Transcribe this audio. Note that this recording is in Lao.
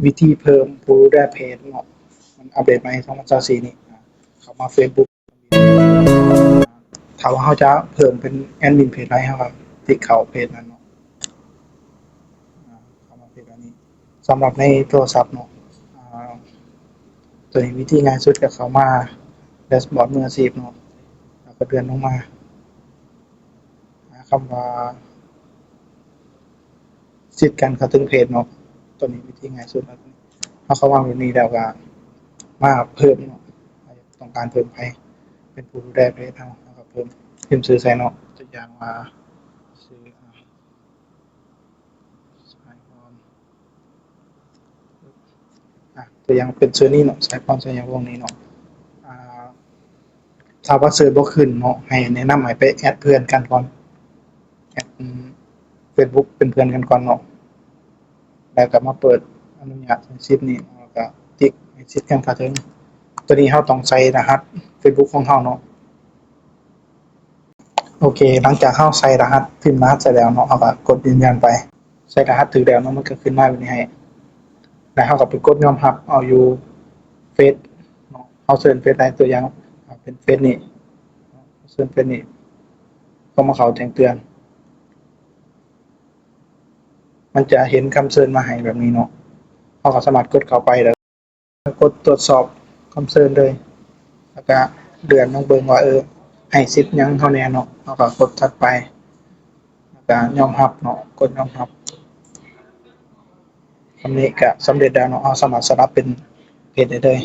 ວິທີເພີ່ມຜູ້ດູແລເພຈເນາະ ມັນອັບເດດໃໝ່ ສອງພັນຊາວສີ່ນີ້ ເຂົ້າມາ Facebook ຖ້າວ່າເຮົາຈະເພີ່ມເປັນແອດມິນເພຈໃດ ເຮົາກໍຕິກເຂົ້າເພຈນັ້ນເນາະ ເຂົ້າມາເພຈອັນນີ້ ສຳລັບໃນໂທລະສັບເນາະ ອາ ຕົວນີ້ວິທີງ່າຍສຸດກໍເຂົ້າມາແດຊບອດມືອາຊີບເນາະ ແລ້ວກໍເລື່ອນລົງມາ ຫາຄຳວ່າ ສິດການເຂົ້າເຖິງເພຈເນາະ ຕົວນີ້ວິທີງ່າຍສຸດແລ້ວ ເຮົາເຂົ້າມາແບບນີ້ແລ້ວກໍມາເພີ່ມເນາະ ຕ້ອງການເພີ່ມໃຜເປັນຜູ້ດູແລເພຈເຮົາ ເຮົາກໍເພີ່ມ ພິມຊື່ໃສ່ເນາະ ຕົວຢ່າງວ່າຊື່ ສາຍພອນ ອາ ຕົວຢ່າງເປັນຊື່ນີ້ເນາະ ສາຍພອນ ສາຍຫຍັງວົງນີ້ເນາະ ອາ ຖ້າວ່າເສີດບໍ່ຂຶ້ນເນາະ ໃຫ້ແນະນຳໃຫ້ໄປແອັດເພື່ອນກັນກ່ອນ ແອັດເຟສບຸກເປັນເພື່ອນກັນກ່ອນເນາະ ແລ້ວກໍມາເປີດອະນຸຍາດໃຫ້ສິດນີ້ ແລ້ວກໍຕິກໃຫ້ສິດການເຂົ້າເຖິງ ຕົວນີ້ເຮົາຕ້ອງໃສ່ລະຫັດເຟສບຸກຂອງເຮົາເນາະ ໂອເຄ ຫຼັງຈາກເຮົາໃສ່ລະຫັດ ພິມລະຫັດໃສ່ແລ້ວເນາະ ເຮົາກໍກົດຢືນຢັນໄປ ໃສ່ລະຫັດຖືກແລ້ວເນາະ ມັນກໍຂຶ້ນມາແບບນີ້ໃຫ້ ແລ້ວເຮົາກໍໄປກົດຍອມຮັບເອົາຢູ່ເຟສເນາະ ເຮົາເຊີນເຟສໃດ ຕົວຢ່າງ ເປັນເຟສນີ້ ເຊີນເຟສນີ້ ກໍມາເຂົ້າແຈ້ງເຕືອນ ມັນຈະເຫັນຄຳເຊີນມາໃຫ້ແບບນີ້ເນາະ ເຮົາກໍສາມາດກົດເຂົ້າໄປໄດ້ ກົດຕວດສອບຄຳເຊີນເລີຍ ແລ້ວກະເລື່ອນລົງເບິ່ງວ່າ ເອີ ໃຫ້ສິດຫຍັງເຮົາແດ່ເນາະ ເຮົາກະກົດຖັດໄປ ແລ້ວກະຍອມຮັບເນາະ ກົດຍອມຮັບ ສ່ຳນີ້ກະສຳເລັດແລ້ວເນາະ ເຮົາສາມາດສະດັບເປັນເພຈໄດ້ເລີຍ